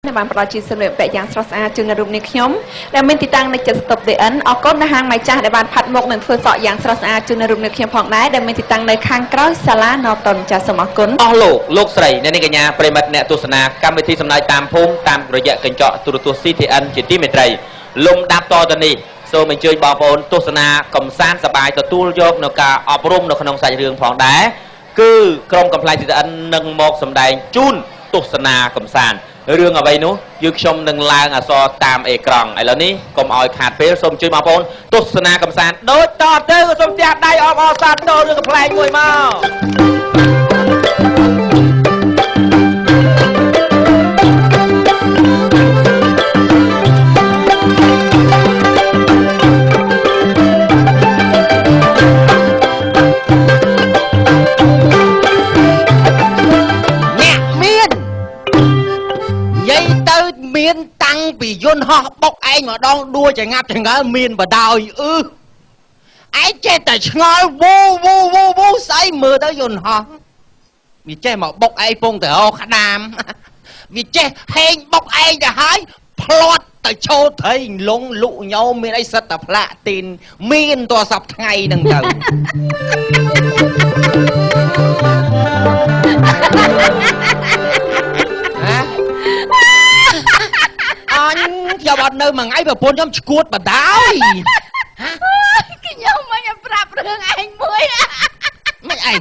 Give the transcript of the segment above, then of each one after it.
ដែលបានផ្ដល់ជាសម្លៀកបំពាក់យ៉ាងស្រស់ស្អាតជូនដល់រូបនេះខ្ញុំដែលមានទីតាំងនៅជិតស្តុប DN អរគុណដល់ហាងម៉ៃចាស់ដែលបានផាត់មុខនិងធ្វើសក់យ៉ាងស្រស់ស្អាតជូនដល់រូបនេះខ្ញុំផងដែរដែលមានទីតាំងនៅខាងក្រោយសាលាណតុនចាសសូមអរគុណ អស់លោកលោកស្រីអ្នកនាងកញ្ញាប្រិមិត្តអ្នកទស្សនាកម្មវិធីសំណើចតាមភូមិតាមរយៈកញ្ចក់ទូរទស្សន៍ CTN ជាទីមេត្រីលំដាប់តទៅនេះសូមអញ្ជើញបងប្អូនទស្សនាកំសាន្តសប្បាយទទួលយកនៅការអប់រំនៅក្នុងសាច់រឿងផងដែរគឺក្រុមកំប្លែង CTN នឹងមកសម្ដែងជូនទស្សនាកំសាន្តរឿងអ្វីនោះយើងខ្ញុំនឹងឡើងអក្សរតាមអេក្រង់ឥឡូវនេះកុំឲ្យខាតពេលសូមអញ្ជើញបងប្អូនទស្សនាកំសាន្តដូចតទៅសូមផ្ទះដៃអបអរសាទររឿងកំប្លែងមួយមក មានតាំងពីយន្តហោះបុកឯងម្ដងដួចងាប់ចង្អើមានបដោយអឺឯងចេះតែឆ្ងល់វូវូវូវូស្អីមើលទៅយន្តហោះវាចេះមកបុកឯងពងទៅរកក្តាមវាចេះហេងបុកឯងទៅហើយផ្្លាត់ទៅឈោត្រីលងលក់ញោមមានអីសិតតែផ្លាកទីនមានតសពថ្ងៃហ្នឹងទៅអញខ្ញុំអត់នៅមួយថ្ងៃប្រពន្ធខ្ញុំឈួតបដាយ ខ្ញុំមិនប្រាប់រឿងឯងមួយ មិនឯង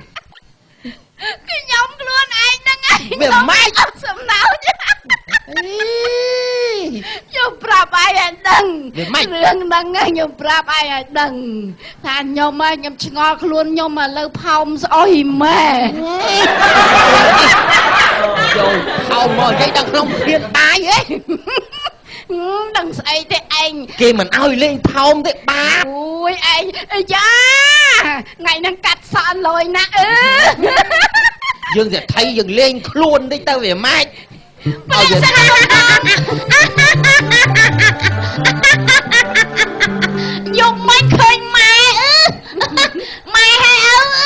ខ្ញុំខ្លួនឯងហ្នឹងឯង វាម៉េច អត់សំណោចខ្ញុំប្រាប់ឯងឲ្យដឹងរឿងហ្នឹងខ្ញុំប្រាប់ឯងឲ្យដឹងថាខ្ញុំខ្ញុំឆ្ងល់ខ្លួនខ្ញុំឥឡូវផោមស្អុយម៉ែ ចូលផោមមកនិយាយដល់ក្នុងភៀនបាយហ៎ ដឹងស្អីទេឯងគេមិនឲ្យលេងផោមទេបាប អូយឯងអាយ៉ាថ្ងៃហ្នឹងកាត់សក់លយណាស់អឺ យើងសេដ្ឋីយើងលេងខ្លួនតិចទៅវាម៉េច ឲ្យយើងយកមិនឃើញម៉ែអឺម៉ែហើយឪ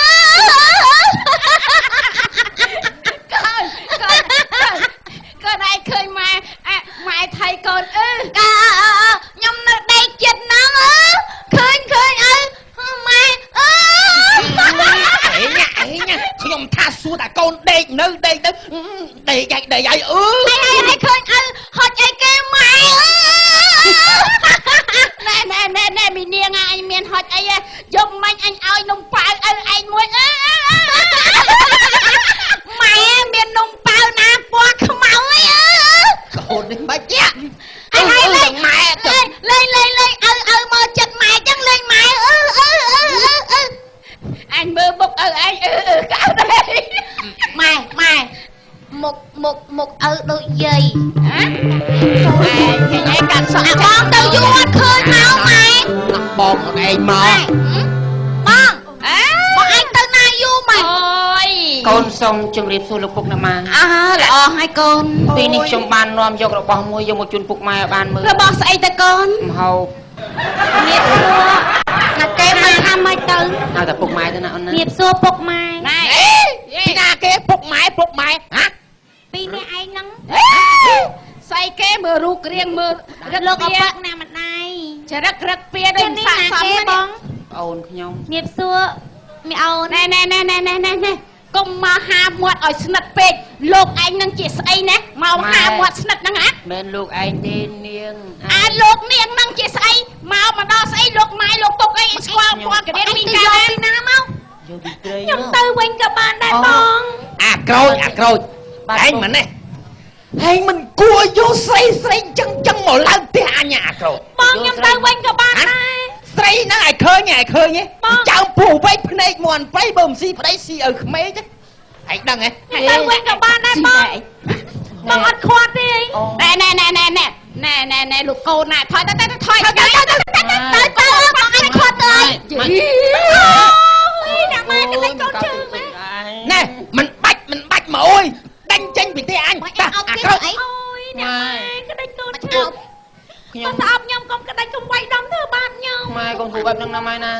កូនឯងឃើញម៉ែម៉ែថៃកូនអឺខ្ញុំនៅដេកចិត្តហ្នឹងអឺឃើញឃើញឪម៉ែអឺ អេញអេញខ្ញុំថាសួរតែកូនដេកនៅដេកទៅដេកឯងដេកឯងអឺ ឯងឃើញឪហត់អីគេម៉ែអឺ ណែណែណែណែមីនាងអញមានហត់អីយកមិញអញឲ្យនំប៉ាវឪឯងមួយអឺ ម៉ែមាននំប៉ាវណាពណ៌ខ្មៅអីអឺ កូននេះមិនយ៉ា អើលេងម៉ែលេងលេងលេងឪឪមកចិត្តម៉ែចឹងលេងម៉ែអឺអឺអឺអឺអញមើលមុខឪឯងអឺអឺកៅដែរ ម៉ែម៉ែមុខមុខមុខឪដូចយាយ ហ៎ឯងឃើញឯងកាត់សក់ បងទៅយូរអត់ឃើញមកម៉ែ បងអត់ឯងមក បងបងឯងទៅណាយូរម៉ែ អូយ កូនសូមជម្រាបសួរលោកពុកអ្នកម៉ា អើល្អហើយកូន ពេលនេះខ្ញុំបាននាំយករបស់មួយយកមកជូនពុកម៉ែបានមើល របស់ស្អីទៅកូន មហូប មៀបសួរណាគេមិនថាម៉េចទៅ ឲ្យតែពុកម៉ែទៅណាអូនណា មៀបសួរពុកម៉ែ ណែ ពីណាគេពុកម៉ែពុកម៉ែហ៎ ពីនេះឯងហ្នឹង ស្អីគេមើលរូបរាងមើលរឹក លោកឪពុកណាម្ដាយ ចរិតរឹកពៀដូច សាកសមបង អូនខ្ញុំ មៀបសួរមីអូន ណែណែណែណែណែណែណែកុំមកហាមាត់ឲ្យស្និទ្ធពេកលោកឯងនឹងជាស្អីណាមកហាមាត់ស្និទ្ធហ្នឹងហ៎ មិនលោកឯងទេនាង អាលោកនាងនឹងជាស្អីមកមកដល់ស្អីលោកម៉ែលោកពុកអីស្គាល់ពណ៌ករៀនពីកាល ណាណាមក យកពីព្រៃ ខ្ញុំទៅវិញក៏បានដែរបង អាក្រូចអាក្រូចឯងមិននេះឯងមិនគួរយកស្រីស្រីចឹងចឹងមកឡើងផ្ទះអញអាក្រូច បងខ្ញុំទៅវិញក៏បានដែរ ស្រីហ្នឹងឲ្យឃើញឲ្យឃើញចៅពូវែកភ្នែកមន់ប្រៃបើមិនស៊ីប្តីស៊ីឲ្យក្មេកឯងដឹងហ៎ ទៅវិញក៏បានដែរបងបងអត់ខាត់ទេ ណែណែណែណែណែណែណែណែលោកកូនណែថយទៅទៅថយ ទៅទៅទៅទៅទៅបងអញខាត់ទៅអីអូយអ្នកម៉ែកន្លែងកូនជើង ម៉ែណែមិនបាច់មិនបាច់មកអូយដាញ់ចេញពីផ្ទះអញតាអាក្រូច អូយអ្នកម៉ែក្តិចកូនជើងខ្ញុំស្អប់ខ្ញុំកុំក្តិចកុំវាយដំធ្វើបាបខ្ញុំ ម៉ែកុំធ្វើបែបហ្នឹងណាម៉ែណា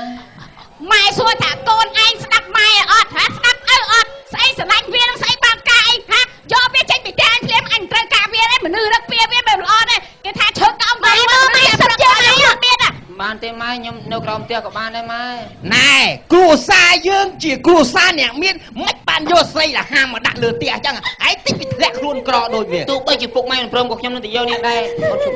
ម៉ែសួរថាកូនឯងស្ដាប់ម៉ែអត់ហ៎ស្ដាប់ឪអត់ស្អីស្រឡាញ់វានឹងស្អីបានការអីហ៎ យកវាចេញពីផ្ទះអញភ្លាមអញត្រូវការវាទេមនុស្សរឹកពៀវាមិនល្អទេគេថាឈើកោងម៉ែមើលម៉ែសុំជើងអត់មាន បានទេម៉ែខ្ញុំនៅក្រោមផ្ទះក៏បានដែរម៉ែ ណែគ្រួសារយើងជាគ្រួសារអ្នកមានមិនបានយកស្រីលហាមកដាក់លើផ្ទះអញ្ចឹងឯងតិចវាធ្លាក់ខ្លួនក្រដូចវា ទោះបីជាពុកម៉ែមិនព្រមក៏ខ្ញុំនឹងទៅយកនេះដែរ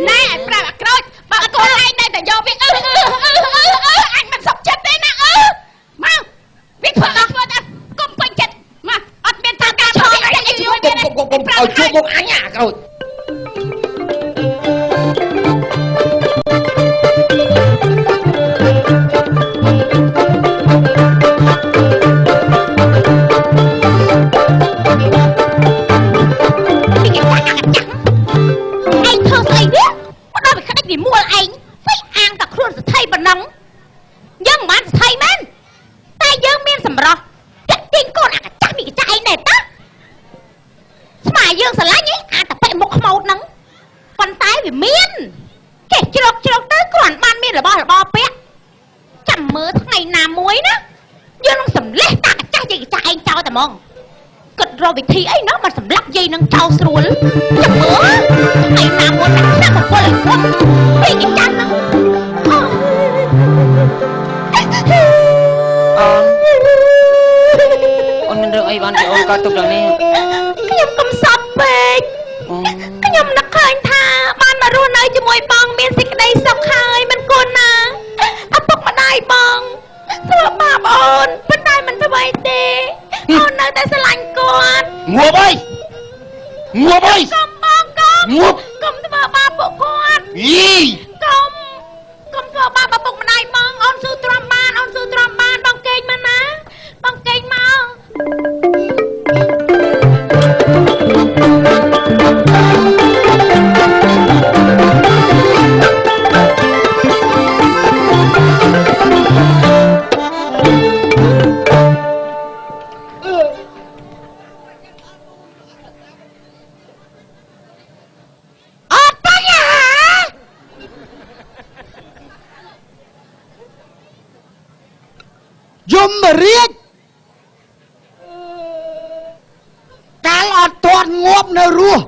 ណែឲ្យប្រាប់អាក្រូចបើកូនឯងនៅតែយកវាអឺអឺអឺអឺអឺអញមិនសុខចិត្តទេណាអឺមកវាធ្វើដល់ធ្វើដល់កុំពេញចិត្តមកអត់មានការឆោតអីជាមួយ កុំកុំកុំឲ្យជួបមុខអញអាក្រូច វាមួលឯងស្អីអាងតែខ្លួនសថីប៉ុណ្ណឹងយើងមិនបានសថីមែនតែយើងមានសម្រស់តាក់ទាញកូនអាកាចាស់មីកាចាស់ឯងដែរតាស្មាយើងស្រឡាញ់ឯងអាតប៉ិមុខខ្មោចហ្នឹងប៉ុន្តែវាមានចេះជ្រកជ្រកទៅគ្រាន់បានមានរបស់របរពាក់ចាំមើលថ្ងៃណាមួយណាយើងនឹងសម្លេះតាកាចាស់យាយកាចាស់ឯងចោលតែហ្មងគិតរកវិធីអីណោះមកសម្លាប់យាយនឹងចោលស្រួលចាំមើលថ្ងៃណាមួយដាក់ឆ្នាំបពលឲ្យគាត់ពីកាចាស់ហ្នឹង អូនអូនមានរឿងអីបានជាអូនកើតទុកដល់នេះ ខ្ញុំកំសត់ពេកខ្ញុំនឹកឃើញថាបានមករស់នៅជាមួយបងមានសេចក្តីសុខហើយមិនគួរណាឪពុកម្ដាយបងធ្វើបាបអូនប៉ុន្តែមិនធ្វើអីទេអូននៅតែស្រឡាញ់គាត់ ងាប់អីងាប់អី កុំបងកុំ ងាប់ កុំធ្វើបាបពួកគាត់ យី កុំកុំធ្វើបាបឪពុកម្ដាយបងអូនស៊ូទ្រាំបានអូនស៊ូទ្រាំបានបងកេងមកណាបងកេងមក យមរាជកាលអត់ទាន់ងាប់នៅរស់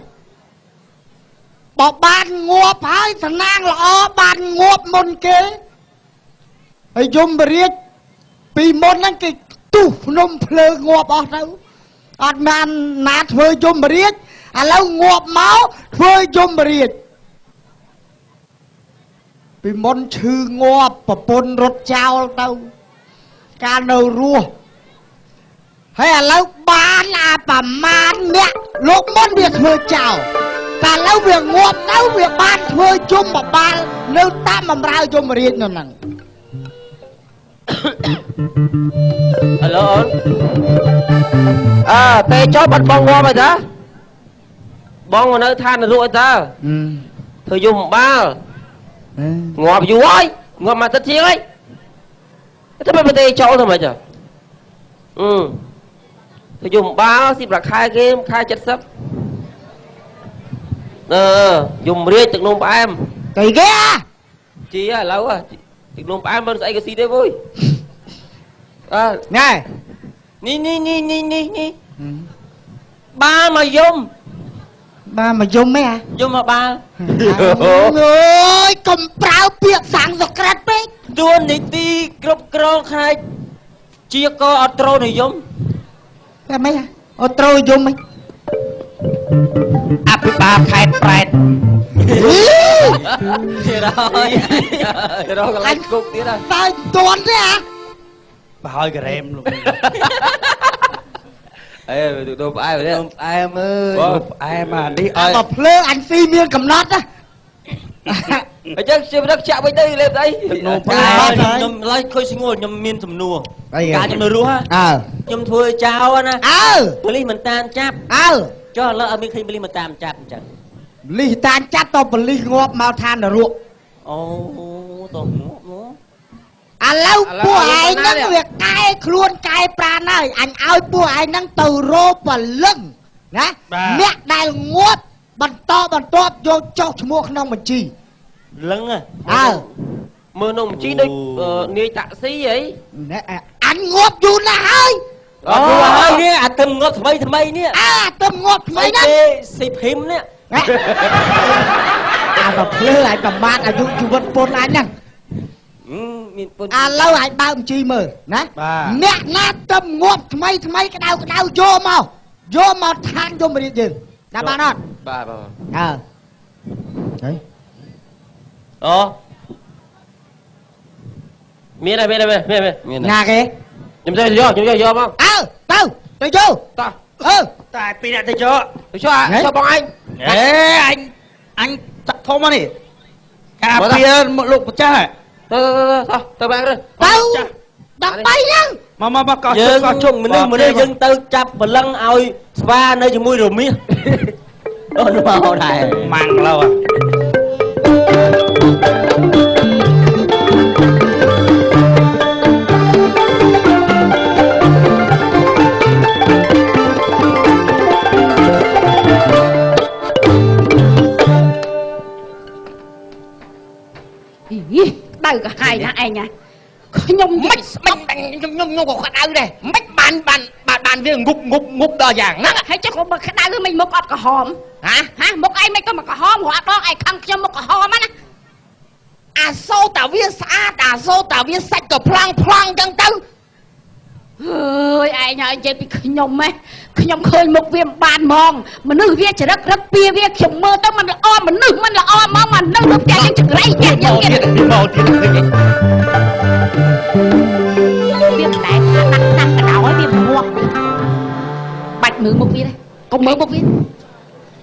បើបានងាប់ហើយសំណាងល្អបានងាប់មុនគេហើយយមរាជពីមុនហ្នឹងគេទុះភ្នំភ្លើងងាប់អស់ទៅអត់មានណាធ្វើយមរាជឥឡូវងាប់មកធ្វើយមរាជពីមុនឈឺងាប់ប្រពន្ធរត់ចោលទៅកាលនៅរស់ហើយឥឡូវបានអាប្រមាណអ្នកលោកមុនវាធ្វើចោលតែឥឡូវវាងាប់ទៅវាបានធ្វើជុំបបាលនៅតាមបំរើយមរាជនៅហ្នឹង អាឡូអូនអើទេចុះបាត់បងងាប់ហើយតាបងមកនៅឋាននរកហើយតាធ្វើយំបាលងាប់យូរហើយងាប់មួយអាទិត្យជាងហើយតែមិនទេចូលទៅមិនចាអឺទៅយំបាលស៊ីប្រាក់ខែគេខែ70អឺយំរាជទឹកនំផ្អែម គេគេ ជីឥឡូវទឹកនំផ្អែមមិនស្អីក៏ស៊ីទេវើយអើណែនេះនេះនេះនេះនេះនេះបាលមកយំ បាទមកយំហ៎ យំមកបាល អើយកុំប្រើពាក្យសាំងសក្រិតពេក ទួនាទីគ្រប់គ្រងផ្នែកជាកអត្រូនិយម តែម៉េចអត្រូនិយមម៉េច អភិបាលខេត្តប្រែត ទៀតហើយរកកន្លែងគុកទៀតហើយ តើតន់ទេអា បើហើយការ៉េមលោក អេទៅផ្អែមនេះ ផ្អែមអើយផ្អែមអានេះ ឲ្យបើភ្លើងអញស៊ីមានកំណត់ណា អញ្ចឹងជារឹកចាក់វិញទៅលេបស្អី ទឹកនំផ្អែម ខ្ញុំឡើយឃើញស្ងួលខ្ញុំមានសំណួរកាលខ្ញុំនៅរស់ អើ ខ្ញុំធ្វើចោលណា អើ ប៉ូលីសមិនតាមចាប់ អើ ចុះឥឡូវអត់មានឃើញប៉ូលីសមកតាមចាប់អញ្ចឹង លីសតាមចាប់តប៉ូលីសងាប់មកឋាននរក អូតងាប់មក ឥឡូវពួកឯងហ្នឹងវាកែខ្លួនកែប្រាណហើយអញឲ្យពួកឯងហ្នឹងទៅរកពលឹងណាអ្នកដែលងាប់បន្តបន្ទាប់យកចុះឈ្មោះក្នុងបញ្ជី លឹង អើ មើលក្នុងបញ្ជីដូចនាយតាក់ស៊ីអី អញងាប់យូរណាស់ហើយ អូហើយនេះអាទឹមងាប់ថ្មីថ្មីនេះអាទឹមងាប់ថ្មីណាគេស៊ីភីមនេះអាប្រភ្លឺឲ្យប្រមាថអាយុជីវិតពុនអញហ្នឹងមានពុនឥឡូវឲ្យបើកបញ្ជីមើលណាអ្នកណាទឹមងាប់ថ្មីថ្មីក្តៅក្តៅយកមកយកមកឋានយមរាជយើងដាក់បានអត់បាទបាទអើហើយអូមានហើយមានហើយមានមានណាគេខ្ញុំទៅយកខ្ញុំយកមកអើទៅទៅយកតោះអឺតែពីរអ្នកទៅយកទៅយកចូលបងឯងអេអញចាក់ធំមកនេះការពារលោកម្ចាស់ទៅទៅទៅបានទៅទៅដើម្បីហ្នឹងមកមកមកកោយើងកោជុំមនុស្សមនុស្សយើងទៅចាប់បលឹងឲ្យស្វានៅជាមួយរមាសអូនមកដែរម៉ាំងឡូវ ដៅក៏ហាយណាឯងណាខ្ញុំមិនស្បាញ់ខ្ញុំខ្ញុំក៏ក្តៅដែរមិនបានបានបានវាងប់ងប់ងប់ដល់យ៉ាងហ្នឹងហើយចុះក៏បើក្តៅមិនមុខអត់ក្រហមហ៎ហ៎មុខឯងមិនក៏មកក្រហមរាល់ដងឯងខឹងខ្ញុំមុខក្រហមណាអាសូតាវាស្អាតអាសូតាវាសាច់ក៏ប្លង់ប្លង់ចឹងទៅអើយឯងហើយនិយាយពីខ្ញុំហ៎ខ្ញុំឃើញមុខវាមិនបានហ្មងមនុស្សវាចរិតរឹកពីវាខ្ញុំមើលទៅមិនល្អមនុស្សមិនល្អហ្មងមកនៅលើផ្ទះយើងចង្រៃផ្ទះយើងទៀតមកទៀតវាមិនដែលថាដាក់ឆ្នាំកដោឲ្យវាងាប់បាច់មើលមុខវាទេកុំមើលមុខវា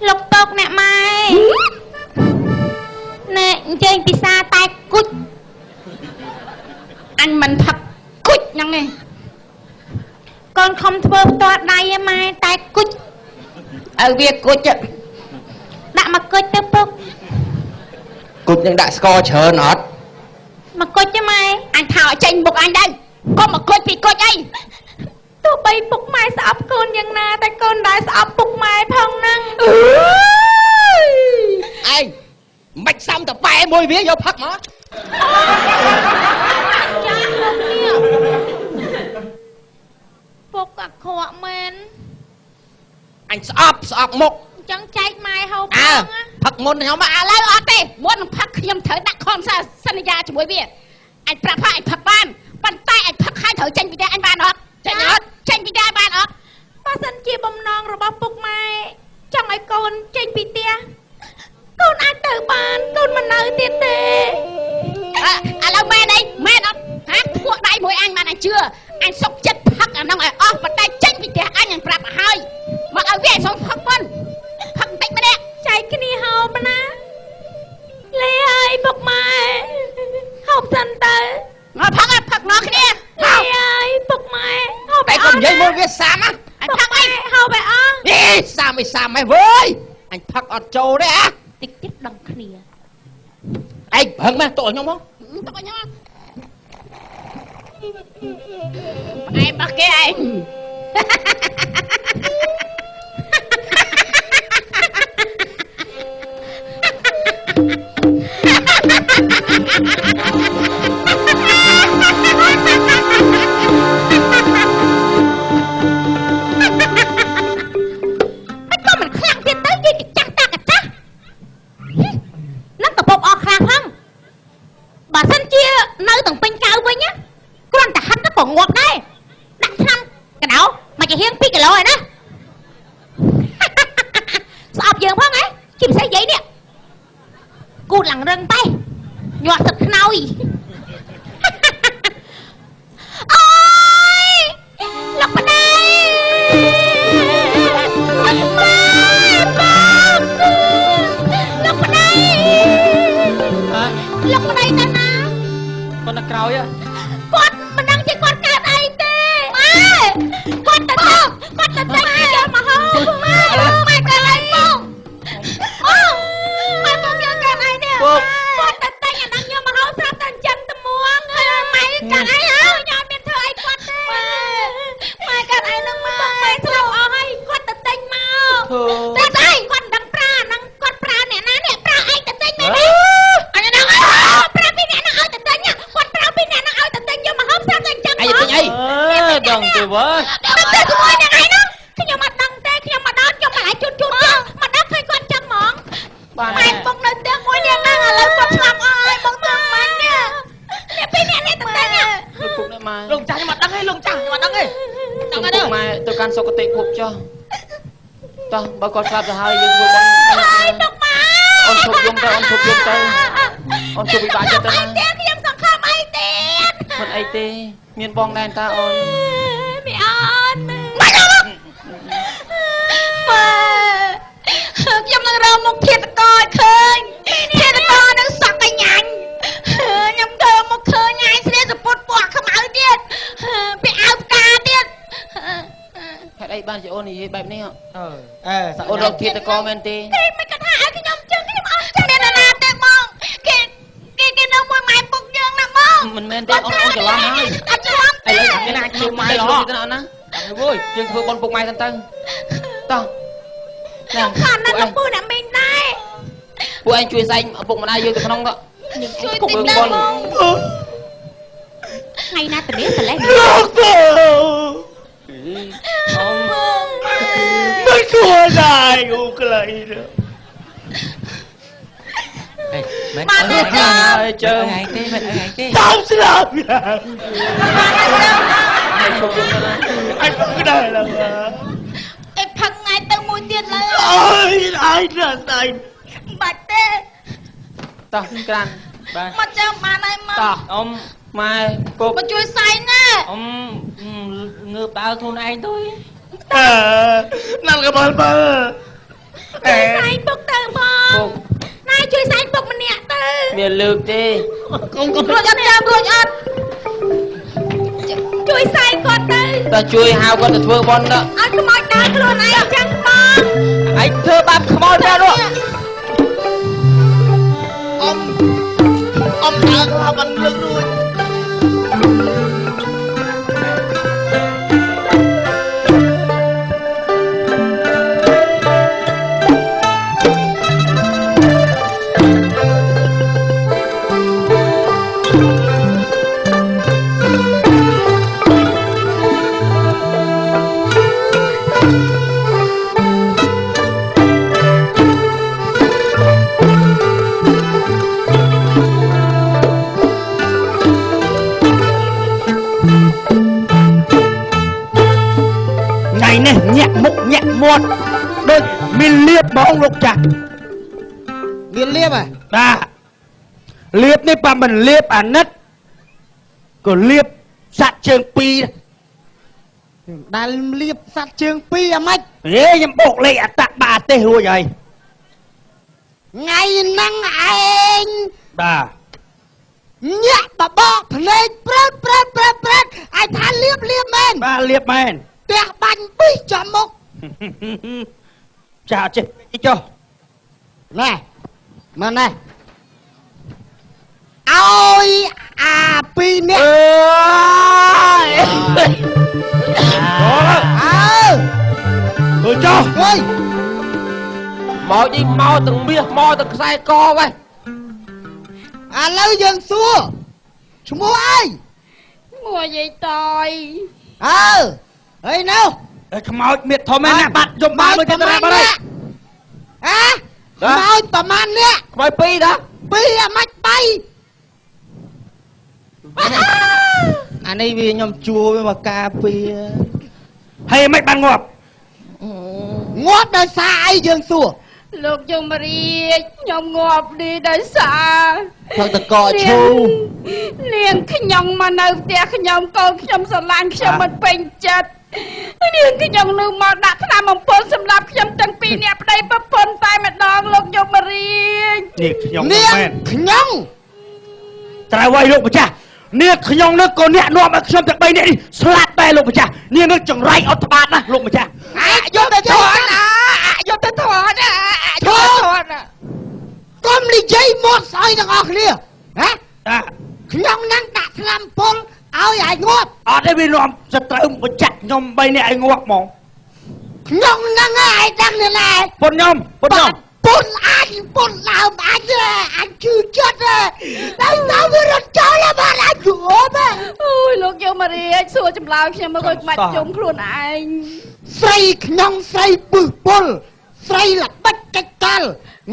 លោកតោកអ្នកម៉ែណែអញ្ជើញពិសាតែគុជអញមិនផឹកគុជហ្នឹងឯងកូនខំធ្វើផ្ទាល់ដៃឯម៉ែតែគុជឲ្យវាគុជដាក់មកគុជទៅពុកគុជនឹងដាក់ស្ករច្រើនអត់មកគុជទេម៉ែអញថាឲ្យចេញមុខអញដែរកុំមកគុជពីគុជអីទោះបីពុកម៉ែស្អប់កូនយ៉ាងណាតែកូនដែរស្អប់ពុកម៉ែផងហ្នឹងឯងមិនសំតប៉ែមួយវាយកផឹកមកចាលោកនេះពុកអាក្រក់មែនអញស្អប់ស្អប់មុខអញ្ចឹងចែកម៉ែហូបផងផឹកមុនខ្ញុំឥឡូវអត់ទេមុននឹងផឹកខ្ញុំត្រូវដាក់ខំសន្យាជាមួយវាអញប្រាប់ថាអញផឹកបានប៉ុន្តែអញផឹកហើយត្រូវចេញពីផ្ទះអញបានអត់ចេញអត់ចេញពីផ្ទះបានអត់បើសិនជាបំណងរបស់ពុកម៉ែចង់ឲ្យកូនចេញពីផ្ទះកូនអាចទៅបានកូនមិននៅទៀតទេឥឡូវមែនអីមែនអត់ហាពួកដៃមួយអញបានអញជឿអញសុកចិត្តផឹកអានោះឲ្យអស់ប៉ុន្តែចេញពីផ្ទះអញអញប្រាប់ឲ្យហើយមកឲ្យវាសុំផឹកមុនផឹកបន្តិចម្នាក់ចែកគ្នាហូបណាលេហើយពុកម៉ែហូបសិនទៅមកផឹកផឹកណោះគ្នាលេហើយពុកម៉ែហូបតែកុំនិយាយមួយវាសាមអញផឹកអីហូបឲ្យអស់អេសាមអីសាមហ៎វើយអញផឹកអត់ចូលទេអាតិចទៀតដឹងគ្នាឯងប្រឹងមកតោះខ្ញុំមកតោះខ្ញុំផ្អែមរបស់គេឯងមិនក៏មិនខ្លាំងទៀតទៅយាយកចាស់តាកចាស់នឹងកពប់អស់ខ្លះផងបើសិនជានៅទាំងពេញកៅវិញណាគ្រាន់តែហិតទៅក៏ងាប់ដែរដាក់ឆ្នាំកដោមកជាហៀង2គីឡូឯណាស្អប់យើងផងហ៎ជាពិសេសយាយនេះគូតឡើងរឹងតែញាក់ទឹកខ្នើយ អូយលោកប្តីម៉ែបងលោកប្តីលោកប្តីទៅណាគាត់នៅក្រោយគាត់មិនដឹងជាគាត់កើតអីទេម៉ែគាត់ទៅគាត់ទៅតែយកមកហូបម៉ែម៉ែកើតអីបងអូម៉ែបងយកកើតអីនេះ គាត់ទៅតែអានឹងយកមកហូបស្រាប់តែអញ្ចឹងត្មួងម៉ែកើតអីហ៎ខ្ញុំមានធ្វើអីគាត់ទេម៉ែកើតអីនឹងម៉ែម៉ែស្លាប់អស់ហើយគាត់ទៅទិញមកតែស្អីគាត់មិនដឹងប្រើអានឹងគាត់ប្រើអ្នកណាអ្នកប្រើឯងទៅទិញមែនទេអញហ្នឹងប្រើពីអ្នកហ្នឹងឲ្យទៅទិញគាត់ប្រើពីអ្នកហ្នឹងឲ្យ នៅផ្ទះមួយនាងហ្នឹងឥឡូវគាត់ឆ្លាប់អស់ហើយបងធ្វើមិននេះអ្នកពីរអ្នកនេះតែនេះ លោកពុកអ្នកម៉ែ លោកចាស់ខ្ញុំអត់ដឹងទេលោកចាស់ខ្ញុំអត់ដឹងទេ ដឹងហើយម៉ែទៅកាន់សុគតិភពចុះតោះបើគាត់ស្លាប់ទៅហើយយើងធ្វើបុណ្យ ហើយលោកម៉ែ អូនឈប់យំទៅអូនឈប់យំទៅអូនឈប់ពិបាកចិត្តទៅ ណាខ្ញុំសង្ឃឹមអីទៀត មិនអីទេមានបងដែរតាអូន មីអូនមិនអត់ម៉ែខ្ញុំនឹងរកមុខធាតកឲ្យឃើញធាតកនឹងសក់កញ្ញាញ់ខ្ញុំធ្វើមកឃើញឯងស្លៀកសពុតពណ៌ខ្មៅទៀតពាក់អាវផ្កាទៀត ហេតុអីបានជាអូននិយាយបែបនេះ អឺអេអូនរកធាតកមែនទេ គេមិនគាត់ថាឲ្យខ្ញុំចឹងខ្ញុំអត់ចឹងមានណាណាទេបងគេគេគេនៅមួយម៉ែពុកយើងណាបង មិនមែនទេអូនអូនច្រឡំហើយ អត់ច្រឡំទេ ឥឡូវមានអាចជួយម៉ែហ៎ទៅណាអូនយើងធ្វើបុណ្យពុកម៉ែសិនទៅតោះ ខ្ញុំខានណាស់លោកពូអ្នកមីងដែរ ពួកឯងជួយសែងឪពុកម្ដាយយើងទៅក្នុងទៅ ជួយតិចទៅបងថ្ងៃណាតនេះសលេះ លោកពូ អម មិនគួរដែរអូក្លៃទៅ មិន បានទេ ហើ ចា យជើង ឯងទេមិនឯងទេ តាមស្លាប់យ៉ាង ហើយឈប់យំទៅណា អញពឹងដែរឡើយ អេផឹកថ្ងៃទៅមួយទៀតឡើយ អើយអើយណាស់ស្អី បាច់ទេ តោះក្រាន បាទ មកចាំបានហើយមក តោះអ៊ំម៉ែពុក មកជួយសែងណា អ៊ំងើបដើរខ្លួនឯងទៅ អើណាល់កបលបើ ជួយសែងពុកទៅបង ពុក ណែជួយសែងពុកម្នាក់ទៅ មានលើកទេ កុំកុំ រួចអត់ចាំរួចអត់ជួយសែងគាត់ទៅ តើជួយហៅគាត់ទៅធ្វើបុណ្យទៅ ឲ្យខ្មោចដើរខ្លួនឯងចឹងបង ឯងធ្វើបាបខ្មោចដែរនោះ អ៊ំអ៊ំដើរខ្លះបានលើករួច ថ្ងៃនេះញាក់មុខញាក់មាត់ដូចមានលៀបហ្មងលោកចាស់ មានលៀបហ៎ បាទលៀបនេះបើមិនលៀបអាណិតក៏លៀបសัตว์ជើងពីរ ដែលលៀបសัตว์ជើងពីរអាម៉េច ហេខ្ញុំបោកលេខអតបាទេសរួចហើយ ថ្ងៃហ្នឹងឯង បាទ ញាក់បបកភ្នែកព្រឹតព្រឹតព្រឹតព្រឹតឯងថាលៀបលៀបមែន បាទលៀបមែន ផ្ទះបាញ់ប៊ីចំមុខ ចាអត់ចេះពេកចុះ ណែមើលណែឲ្យអាពីរនាក់ អើយ អើ អើចុះ អើយ មកនេះមកទាំងមាសមកទាំងខ្សែកវ៉េ ឥឡូវយើងសួរឈ្មោះអី មួយយាយតយ អើហើយនៅ ខ្មោចមៀតធំឯណាបាត់យំបានមួយទៀតណាបាត់ហើយ អាខ្មោចប្រមាណអ្នក ខ្មោចពីរតា ពីរអាម៉េចបី អានេះវាខ្ញុំជួវាមកការពារហើយមិនបានងាប់ ងាប់ដោយសារអីយើងសួរ លោកយមរាជខ្ញុំងាប់នេះដោយសារ ផឹកតកឈូ នាងខ្ញុំមកនៅផ្ទះខ្ញុំកូនខ្ញុំស្រឡាញ់ខ្ញុំមិនពេញចិត្តនាងខ្ញុំនឹងមកដាក់ថ្នាំអំពើសម្រាប់ខ្ញុំទាំងពីរអ្នកប្តីប្រពន្ធតែម្ដងលោកយមរាជ នេះខ្ញុំ នាង មែន ខ្ញុំ ត្រូវហើយលោកម្ចាស់នាងខ្ញុំនឹងក៏អ្នកនាំឲ្យខ្ញុំទាំង3នាក់នេះស្លាប់ដែរលោកម្ចាស់នាងនឹងចង្រៃអត់ត្បាតណាស់លោកម្ចាស់ អយុត្តិធម៌ណា អយុត្តិធម៌ណាអយុត្តិធម៌ណា កុំនិយាយមាត់ស្អុយទាំងអស់គ្នាហ៎ តា ខ្ញុំនឹងដាក់ថ្នាំពុលឲ្យឯងងាប់ អត់ទេវានាំសត្រូវមកចាក់ខ្ញុំ3នាក់ឲ្យងាប់ហ្មង ខ្ញុំនឹងឯងដឹងនេះណែ ពុនខ្ញុំពុនខ្ញុំ ពុនអញពុនដើមអញអញជឿចិត្តដល់ទៅវារត់ចូលបានអញគួប អូយលោកយមរាជសួរចម្លើយខ្ញុំមកឲ្យក្បាច់ជុំខ្លួនឯង ស្រីខ្ញុំស្រីពឹសពុលស្រីល្បិចកិច្ចកល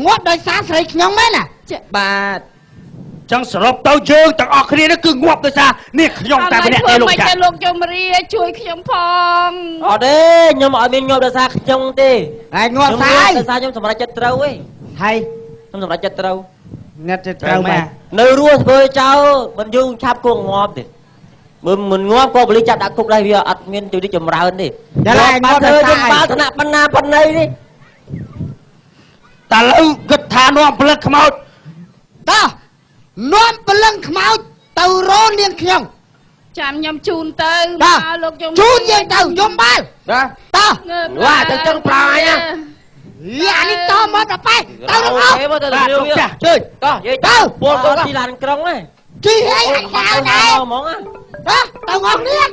ងាប់ដោយសារស្រីខ្ញុំមែនណា បាទ ចឹងសរុបទៅយើងទាំងអស់គ្នានេះគឺងាប់ដោយសារនេះខ្ញុំតែម្នាក់ទេលោកចា ស់លោកយមរាជួយខ្ញុំផង អត់ទេខ្ញុំអត់មានងាប់ដោយសារខ្ញុំទេ ហើយងាប់ស្អី ដោយសារខ្ញុំសម្រេចចិត្តត្រូវឯង ហើយ ខ្ញុំសម្រេចចិត្តត្រូវ អ្នកចិត្តត្រូវមែន នៅរស់ធ្វើចោលមិនយូរឆាប់គង់ងាប់ទេ មើលមិនងាប់ក៏បលិចាប់ដាក់គុកដែរ វាអត់មានជួយចម្រើនទេ តែងាប់ដោយសារ បាល់ថ្នាក់បណ្ណាបណ្ណីនេះ តើលើគិតថានាំព្រលឹងខ្មោច តោះនាំព្រលឹងខ្មោចទៅរោនាងខ្ញុំ ចាំខ្ញុំជូនទៅមកលោកយម ជូនយើងទៅយំបាល តោះ វ៉ាទៅចឹងប្រអញណា យ៉ានេះតមកដល់បែទៅរក អត់ទៅរាវ ចាស់ជួយ តោះយាយទៅពលទៅទីឡានក្រុងហ៎ ជីអីអញដើរដែរ ហ្មង តោះទៅងំនេះ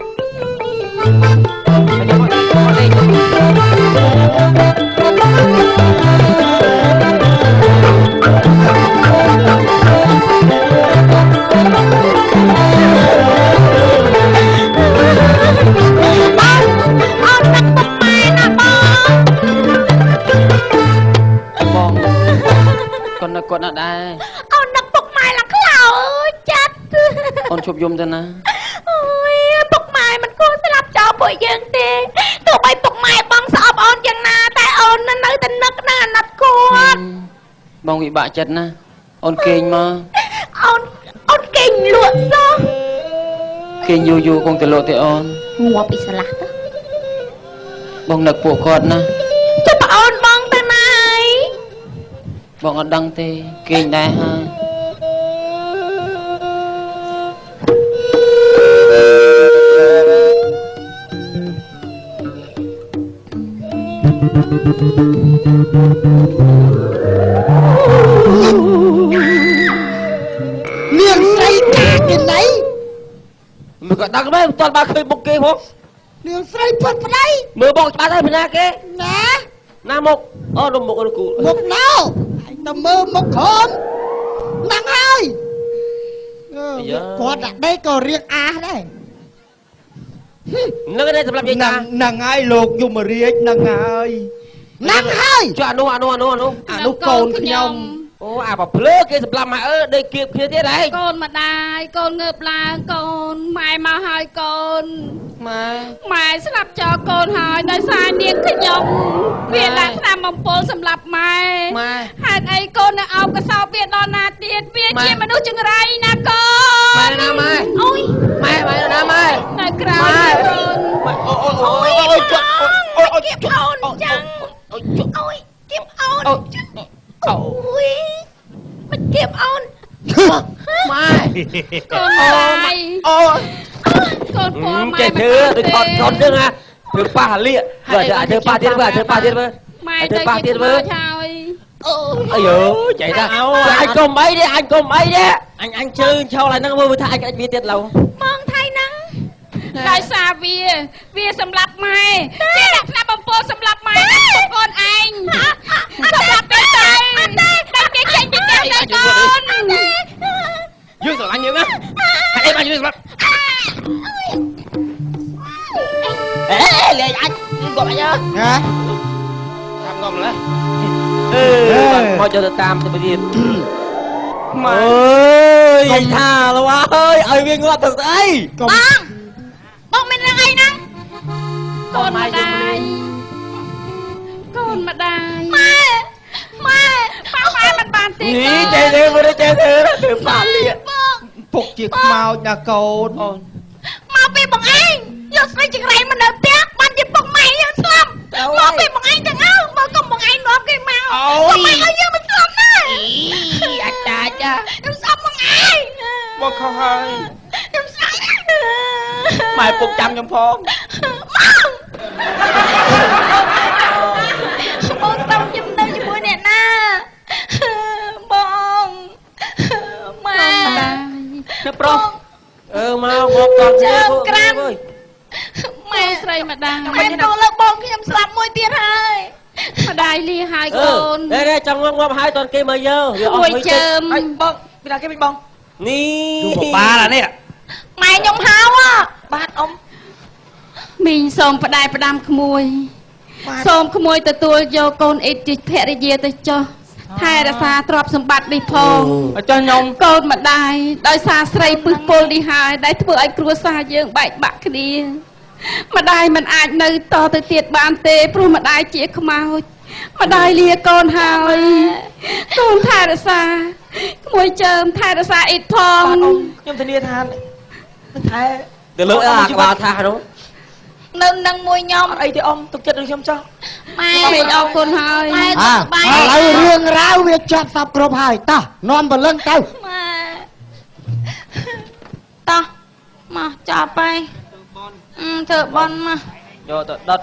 បងគាត់នឹកគាត់ណាស់ដែរ អូននឹកពុកម៉ែឡើងខ្លោចចិត្ត អូនជប់យំទៅណា អូយពុកម៉ែមិនគួរស្លាប់ចោលពួកយើងទេ ទោះបីពុកម៉ែបងស្អប់អូនយ៉ាងណា តែអូននៅតែនឹកណាអាណិតគាត់ បងវិបាកចិត្តណាអូន គេងមក អូនអូនគេងលក់សោះ គេងយូរយូរគង់ទៅលក់ទេអូន ងាប់ពីស្លាស់ទៅ បងនឹកពួកគាត់ណា ចុះប្អូនបងទៅណាហើយ បងអត់ដឹងទេ គេងដែរហើយ នាងស្រីកាគេណៃ មើលក៏ដឹងដែរ មិនទាន់បានឃើញមុខគេផង នាងស្រីពិតប្តី មើលបងច្បាស់ហើយ ពីណាគេ ណា ណាមុខអូនមុខអូនគូ មុខណៅឯងទៅមើលមុខក្រុមហ្នឹងហើយ គាត់ដាក់ដេកក៏រៀងអាសដែរ នឹងនេះសម្រាប់យាយតា ហ្នឹងហើយលោកយមរាជ ហ្នឹងហើយ ហ្នឹងហើយ ចុះអានោះអានោះអានោះអានោះ អានោះកូនខ្ញុំ អូអាប្រភ្លើគេសម្លាប់ម៉ែ អើដេកគៀបគ្នាទៀតហ៎ កូនម្ដាយកូនងើបឡើងកូន ម៉ែមកហើយកូន ម៉ែ ម៉ែស្លាប់ចោលកូនហើយ ដោយសារនាងខ្ញុំវាដាក់ថ្នាំបំពុលសម្រាប់ម៉ែ ហេតុអីកូននៅអោបកសោបវាដល់ណាទៀត វាជាមនុស្សចង្រៃណាកូន ម៉ែណាម៉ែ អូយ ម៉ែម៉ែណាម៉ែ នៅក្រៅកូន ម៉ែអូអូអូអូជក់អូអូ គៀបអូនចឹង អូជក់ អូយគៀបអូនចឹង អូយមិនគៀបអូន ម៉ែ កូនម៉ែ អូកូនពណ៌ម៉ែ ចេះធ្វើដូចថតកូនចឹងណា ធ្វើប៉ះលៀក បើធ្វើប៉ះទៀត មើលធ្វើប៉ះទៀតមើល ម៉ែ ធ្វើប៉ះទៀតមើល ហើយ អូអាយចេះតា អញកុំអីទេ អញកុំអីទេ អញអញជើងឆោលហើយហ្នឹង មើលថាអញក្តាច់វាទៀតឡូវ បងថៃហ្នឹង ដោយសារវាសម្លាប់ម៉ែ គេដាក់ថ្នាំបំពុលសម្លាប់ម៉ែ កូនឯងសម្លាប់វាទៅ ដល់គេចេញពីផ្ទះទៅកូន យើងស្រឡាញ់យើងណា ហេតុអីបានយើងសម្លាប់ អេលេងអញគាត់អញ ហ៎ តាមងំម្ល៉េះ អឺមកចូលទៅតាមទៅទៀត ម៉ែអើយថាលោកអើយឲ្យវាងាប់ទៅស្អី បងបងមានរឿងអីហ្នឹង កូនម្ដាយ កូនម្ដាយ ម៉ែម៉ែ ប៉ាម៉ែមិនបានទេ នេះចេះទេមើលចេះទេធ្វើប៉ាលៀក បង ពុកជាខ្មោចណាកូន អូន មកពីបងឯងយកស្រីចង្រៃមកនៅផ្ទះ បានជាពុកម៉ែយើងស្លាប់ មកពីបងឯងទាំងអស់ មើលកុំបងឯងនាំគេមក កុំឲ្យយើងមិនស្លាប់ណា អាចាចា ខ្ញុំស្អប់បងឯង បងខុសហើយ ខ្ញុំស្អប់ ម៉ែពុកចាំខ្ញុំផង បង បងទៅខ្ញុំនៅជាមួយអ្នកណាបងម៉ែ នៅប្រុស អឺមកមកក ជើងក្រាន់ ម៉ែស្រីម្ដាយ ម៉ែទៅលើបងខ្ញុំស្លាប់មួយទៀតហើយ ម្ដាយលីហើយកូន នេះចង់ងាប់ងាប់ហើយ តន់គេមកយកវាអស់មួយជើម ហើយបងពីណាគេវិញបង នេះ យូរបាលអានេះ ម៉ែខ្ញុំហៅ បាទអ៊ំ មីងសូមផ្ដែផ្ដាំក្មួយ សូមក្មួយទទួលយកកូនអ៊ីតជាភរិយាទៅចុះ ថែរក្សាទ្រព្យសម្បត្តិនេះផង ចុះខ្ញុំ កូនម្ដាយដោយសារស្រីពឹសពលនេះហើយដែលធ្វើឲ្យគ្រួសារយើងបែកបាក់គ្នាម្ដាយមិនអាចនៅតទៅទៀតបានទេព្រោះម្ដាយជាខ្មោចម្ដាយលាកូនហើយកូនថែរក្សាក្មួយចើមថែរក្សាអ៊ីតផង ខ្ញុំធានាថានឹងថែ ទៅលើអាក្បាលថានោះ នៅនឹងមួយខ្ញុំ អត់អីទេអ៊ំទុកចិត្តនឹងខ្ញុំចោះ ម៉ែ មេអរគុណហើយ ម៉ែ អា សុខសប្បាយ ឥឡូវរឿងរ៉ាវវាចប់សពគ្រប់ហើយតោះនាំព្រលឹងទៅ ម៉ែតោះមកចប់ហើយធ្វើបន់មក យកទៅដុត